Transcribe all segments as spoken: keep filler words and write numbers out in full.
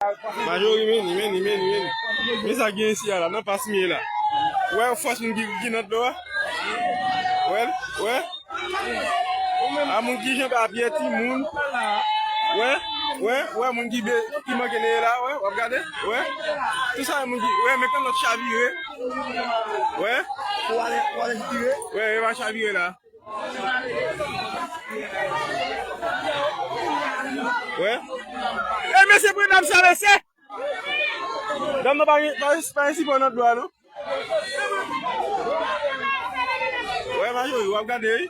Majori, men, men, men, men. Men sa gen isi a la, nan pas m ye la. Wè, fòs moun ki, ki nan dlo a. Wè, wè. A moun ki jan papye, timoun. Wè, wè, wè, moun ki be, ki manke neye la, wè, w ap gade, wè. Tout sa, moun ki, wè, men kan lòt chavire. Wè. Wè, e pa chavire la. Wè. E mesye, pran dam sa, mesye. Dam nan pa gen, pa, pa gen sipò nan dlo a, non. Wè, majori, w ap gade, wi.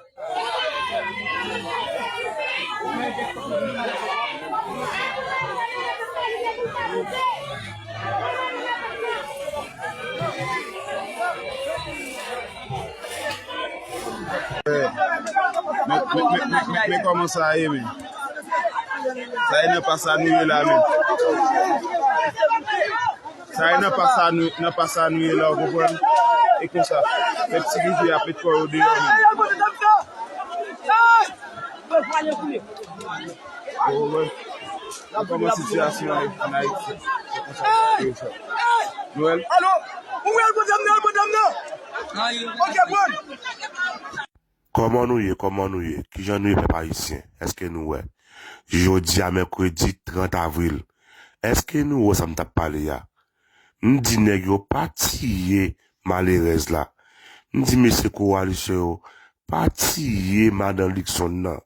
Men, men, men, men, men, men kòman sa ye, men? Sa ye nan pa sa nou ye la, men. Sa ye nan pa sa nou, nan pa sa nou ye la, ou konprann? E konsa, fè ti rivyè ap met kò yo deyò, men. Ou konprann? Ou konprann sitiyasyon an ann Ayiti. Se konsa nou ye sa. Noël? Alo! Ou wè l, madam nan, madam nan! Ok, bon! Kòman nou ye? Kòman nou ye? Kijan nou ye, pèp ayisyen? Èske nou wè? Jodi a, mèkredi trant avril. Èske nou wè sa m t ap pale a? M di nèg yo pa tiye malerèz la. M di mesye kowalisyon yo pa tiye madan Luckson nan.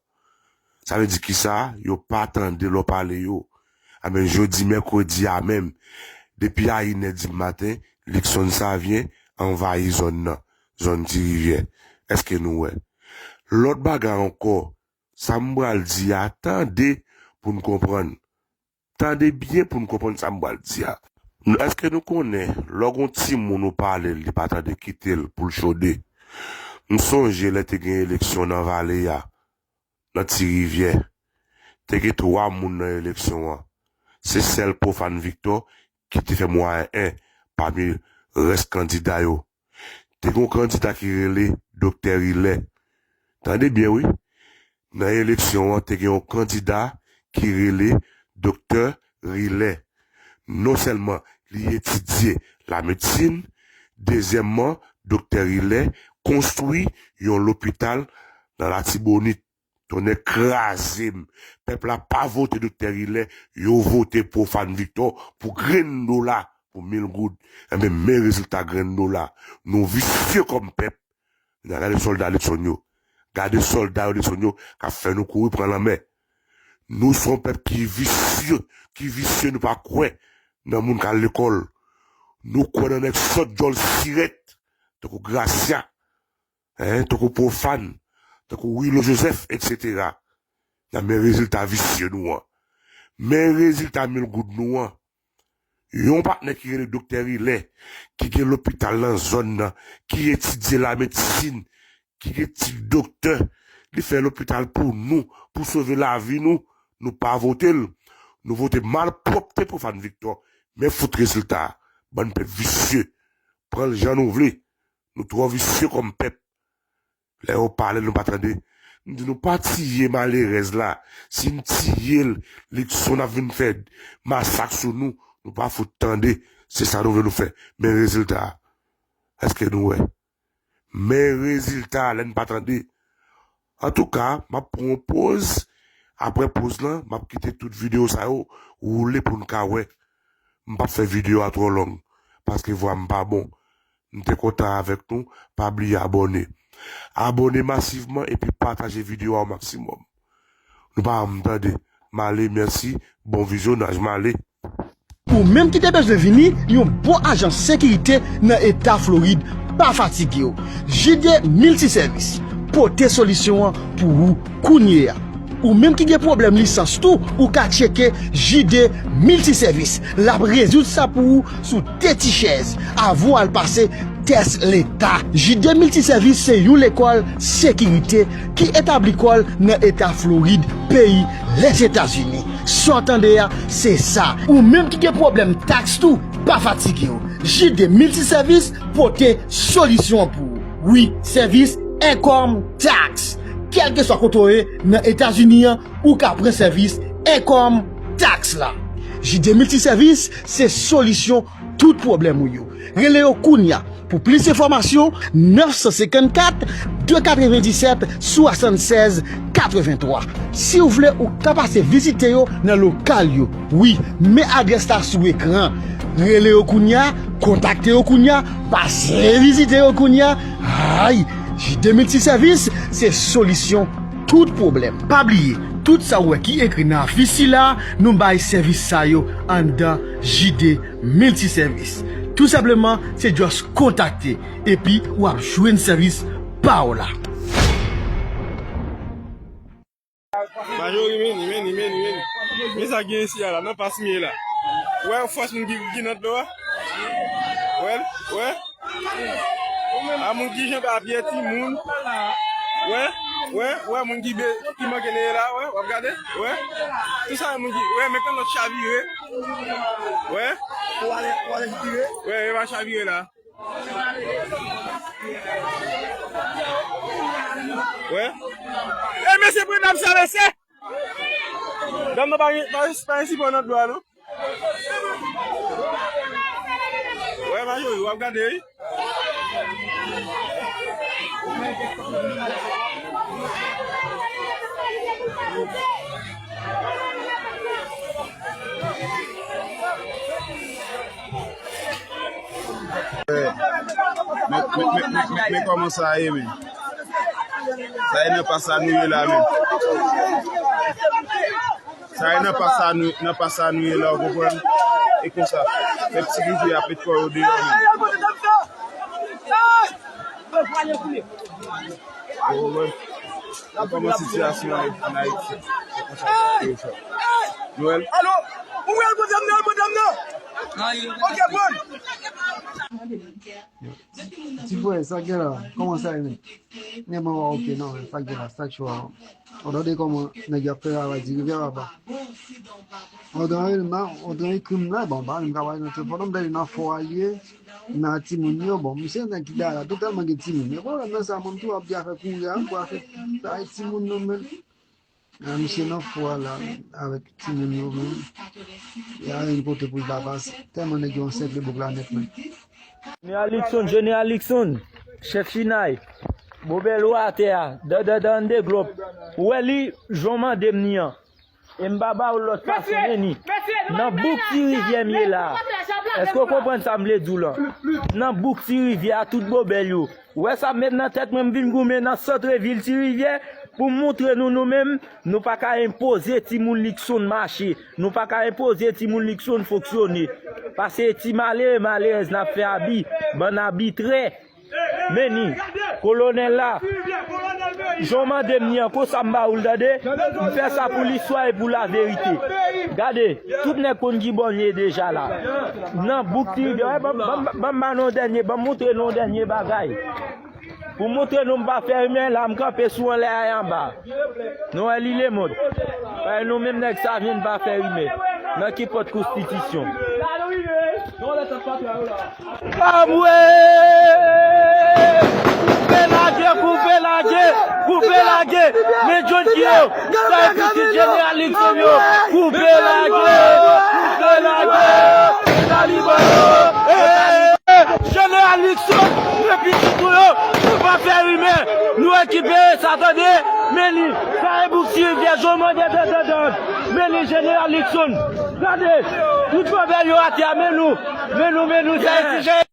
Sa vle di kisa? Yo pa tande lè w pale yo. Anben, jodi mèkredi a menm, depi a inè di maten, Luckson Savien anvayi zòn nan, zòn Ti Rivyè. Èske nou wè? Lòt bagay ankò, sa m pral di a, tande pou n konprann. Tande byen pou n konprann sa m pral di a. Nou, èske nou konnen, lè w gon timoun ou pale l, li pa tande, kite l pou l chode? M sonje lè te gen eleksyon nan vale a, nan Ti Rivyè. Te gen twa moun nan eleksyon an. Se sèl Profane Victor ki te fè mwayen en pami rès kandida yo. Te gen yon kandida ki rele Doktè Riley. Tande byen, wi. Nan eleksyon an, te gen yon kandida ki rele Doktè Riley. Non sèlman li etidye lamedsin, dezyèmman, Doktè Riley konstwi yon lopital nan Latibonit. Tonnè kraze m. Pèp la pa vote Doktè Riley, yo vote Profane Victor pou grenn dola, pou mil goud. Enben, men rezilta grenn dola. Nou visye kòm pèp. N a gade sòlda Luckson yo. Gade sòlda yo Luckson yo k ap fè nou kouri pran lanmè. Nou se yon pèp ki visye, ki visye, nou pa kwè nan moun k al lekòl. Nou kwè nan nèg sòt djòl sirèt, tankou Gracia, en, tankou Profane, tankou Willo Joseph, etsetera. N a men rezilta visye nou an. Men rezilta mil goud nou an. Yon patnè ki rele Doktè Riley, ki gen lopital nan zòn nan, ki etidye lamedsin, ki gen tit doktè, li fè lopital pou nou, pou sove lavi nou, nou pa vote l. Nou vote malpwòpte Profane Victor. Men fout rezilta a. Bann pèp visye. Pran l jan nou vle. Nou twò visye kòm pèp. Lè yo pale, nou pa tande. M di nou pa tiye malerèz la. Si n tiye l, Luckson ap vin fè masak sou nou, nou pa fout tande. Se sa nou vle nou fè. Men rezilta a. Èske nou wè? Men rezilta a, lè n pa tande. Antouka, m ap pran yon poz. Apre poz lan, m ap kite tout videyo sa yo woule pou n ka wè. M p ap fè videyo a twò long, paske vwa m pa bon. M te kontan avèk nou, pa bliye abòne. Abòne masivman epi pataje videyo a o maksimòm. Nou pa janm tande. M ale, mèsi, bon vizyonaj, m ale. Ou menm ki te bezwen vini yon bon ajan sekirite nan eta Florid, pa fatige w. J D Miltisèvis pote solisyon an pou ou kounye a. Ou menm ki gen pwoblèm lisans tou, ou ka tcheke J D Miltisèvis. L ap rezoud sa pou ou sou de ti chèz, avan w al pase tès leta. J D Miltisèvis se yon lekòl sekirite ki etabli kò l nan eta Florid, peyi Lèzetazini. Sa w tande a, se sa. Ou menm ki gen pwoblèm taks tou, pa fatige w. J D Miltisèvis pote solisyon an pou ou. Wi, sèvis Income Tax. Kèlkeswa kote w ye nan Etazini an, ou ka pran sèvis Income Tax la. J D Miltisèvis se solisyon tout pwoblèm ou yo. Rele yo kounya. Pou plis enfòmasyon, nèf san senkannkat, de katrevenndisèt, swasannsèz, katreventwa. Si w vle, ou ka pase vizite yo nan lokal yo. Wi, men adrès la sou ekran. Rele yo kounya, kontakte yo kounya, pase vizite yo kounya. Ay, J D Miltisèvis se solisyon tout pwoblèm. Pa bliye, tout sa w wè ki ekri nan afich sila, nou bay sèvis sa yo anndan J D Miltisèvis. Tou senpleman, se just kontakte, epi w ap jwenn sèvis pa w la. Majori, men, men, men, men. Men sa gen isi a la, nan pas m ye la. Wè, fòs moun ki, ki nan dlo a. Wè, wè. A moun ki jan papye timoun. Wè, wè, wè, moun ki be, ki manke neye la, wè, w ap gade, wè. Tout sa moun ki, wè, men kan lòt chavire. Wè. Wè, e pa chavire la. Wè. E mesye pran dam sa mesye. Dam nan pa gen, pa, pa gen sipò nan dlo a non. Wè, majori, w ap gade wi. Men, men, men, men, men, men kòman sa ye, men. Sa ye nan pas sa nou ye la, men. Sa ye nan pas sa nou, nan pas sa nou ye la, ou konprann? E konsa, fè ti rivyè a pete kò yo deyò, men. Ou konprann? Ou konprann sitiyasyon an ann Ayiti? Noël? Alo, ou wè l, madam nan, madam nan? Ok, bon. Ti frè, sa k gen la? Kòman sa ye menm? Men mwen wè, ok, non, sa k gen la, sa k cho a. Ou tande kòman nèg y ap fè ravaj di rivyè papa. Ou tande, ou tande krim la, bon, pa menm ka pale nan telefòn, m tande nan fò a l ye, nan timoun yo, bon, misye nèg ki dèyè la, totalman gen timoun. Men pwoblèm nan sa, mwen tou ap di afè kouri a, pou afè bay timoun nan men. Ah, misye nan fò a la, avèk timoun yo menm. Y a yon kote pou l pa pase. Tèlman nèg yo ansèkle bouk la nèt menm. Jeneral Luckson, Jeneral Luckson, chèf Chinay, Bobèl ou atè a, dan, dan, dan, de glòp. Ou wè li, jan w mande m ni an. E m pa ba ou lòt fason, men ni. Nan bouk Ti Rivyè m ye la. Èske w konprann sa m vle di w lan? Nan bouk Ti Rivyè a, tout Bobèl yo. Ou wè sa m met nan tèt mwen, m vin goumen nan sant vil Ti Rivyè pou m montre nou, nou menm, nou pa ka enpoze timoun Luckson mache. Nou pa ka enpoze timoun Luckson fonksyone. Paske ti malere, malerèz n ap fè abi, bann abitrè. Men ni, kolonèl la, jan w mande m ni an, konsa m ba ou l, tande? M fè sa pou listwa e pou laverite. Gade, tout nèg konn ki bò n ye deja la. Nan bouk Ti Rivyè, wè, ban, ban, ban m ba nou yon dènye, ban m montre nou yon dènye bagay. Pou montre nou m pa fè rimè, la m kanpe sou anlè a e anba. Nou wè li lemonn. Paske nou menm nèg Savyen n pa fè rimè. Nan ki pòt konstitisyon? Anmwe! Koupe lage, koupe lage, koupe lage. Men John Kio, sa e pitit Jeneral Luckson yo. Koupe lage, koupe lage. Taliban yo. Jeneral Luckson, men pitit nou yo, nou pa fè rimè. Nou rekipere sa, tande. Men li, sa e bouk Ti Rivyè, jan w mande, tande, tande. Men li, Jeneral Luckson. Gade, tout bòbèl yo atè a, men nou, men nou, men nou, sa e ti Jeneral.